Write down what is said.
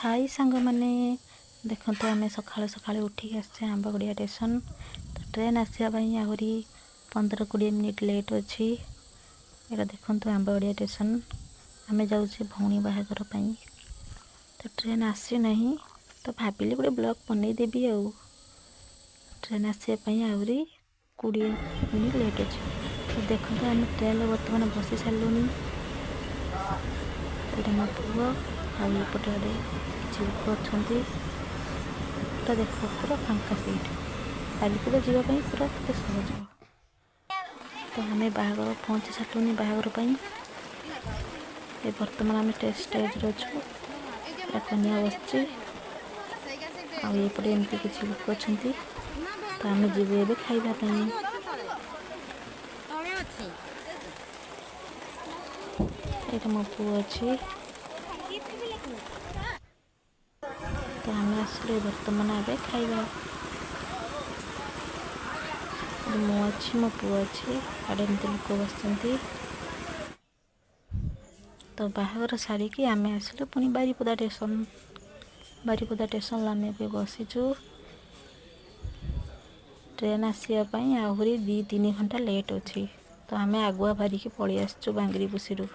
High ସାଙ୍ଗମାନେ, ଦେଖନ୍ତୁ ଆମେ ସକାଳୁ ସକାଳୁ ଉଠିକି ଆସିଛେ ଆମ୍ବଗଡ଼ିଆ ଷ୍ଟେସନ୍। ତ ଟ୍ରେନ୍ ଆସିବା ପାଇଁ ଆହୁରି 15-20 ମିନିଟ୍ ଲେଟ୍ ଅଛି। ଏଇଟା ଦେଖନ୍ତୁ ଆମ୍ବଗଡ଼ିଆ ଷ୍ଟେସନ୍। ଆମେ ଯାଉଛେ ଭଉଣୀ ବାହାଘର ପାଇଁ। ତ ଟ୍ରେନ୍ ଆସିନାହିଁ, ତ ଭାବିଲି ଗୋଟେ ବ୍ଲଗ୍ ବନେଇଦେବି। ଆଉ ଟ୍ରେନ୍ ଆସିବା ପାଇଁ ଆହୁରି 20 ମିନିଟ୍ ଲେଟ୍ ଅଛି। ତ ଦେଖନ୍ତୁ, ଆମେ ଟ୍ରେନ୍ରେ ବର୍ତ୍ତମାନ ବସି ସାରିଲୁଣି। ଏଇଟା ମୋ ପୁଅ ଆଉ ଏପଟେ ଆଡ଼େ କିଛି ଲୋକ ଅଛନ୍ତି। ପୁରା ଦେଖ, ପୁରା ଫାଙ୍କା ସିଟ୍। ବାରିପଦା ଯିବା ପାଇଁ ପୁରା କେତେ ସହଜ। ତ ଆମେ ବାହାଘର ପହଞ୍ଚି ସାରିଲୁଣି ବାହାଘର ପାଇଁ। ଏ ବର୍ତ୍ତମାନ ଆମେ ଷ୍ଟେଜ୍ରେ ଅଛୁ। ଏଇଟା କନ୍ୟା ବସିଛି ଆଉ ଏପଟେ ଏମିତି କିଛି ଲୋକ ଅଛନ୍ତି। ତ ଆମେ ଯିବୁ ଏବେ ଖାଇବା ପାଇଁ। ତଳେ ଅଛି। ଏଇଟା ମୋ ପୁଅ ଅଛି। ତ ଆମେ ଆସିଲୁ ବର୍ତ୍ତମାନ ଏବେ ଖାଇବା। ମୁଁ ଅଛି, ମୋ ପୁଅ ଅଛି, ଆଡ଼େ ଏମିତି ଲୋକ ବସିଛନ୍ତି। ତ ବାହାଘର ସାରିକି ଆମେ ଆସିଲୁ ପୁଣି ବାରିପଦା ଷ୍ଟେସନ୍। ବାରିପଦା ଷ୍ଟେସନରେ ଆମେ ଏବେ ବସିଛୁ। ଟ୍ରେନ୍ ଆସିବା ପାଇଁ ଆହୁରି 2-3 ଘଣ୍ଟା ଲେଟ୍ ଅଛି। ତ ଆମେ ଆଗୁଆ ବାହାରିକି ପଳେଇ ଆସିଛୁ ବାଙ୍ଗିରିପୋଷିରୁ।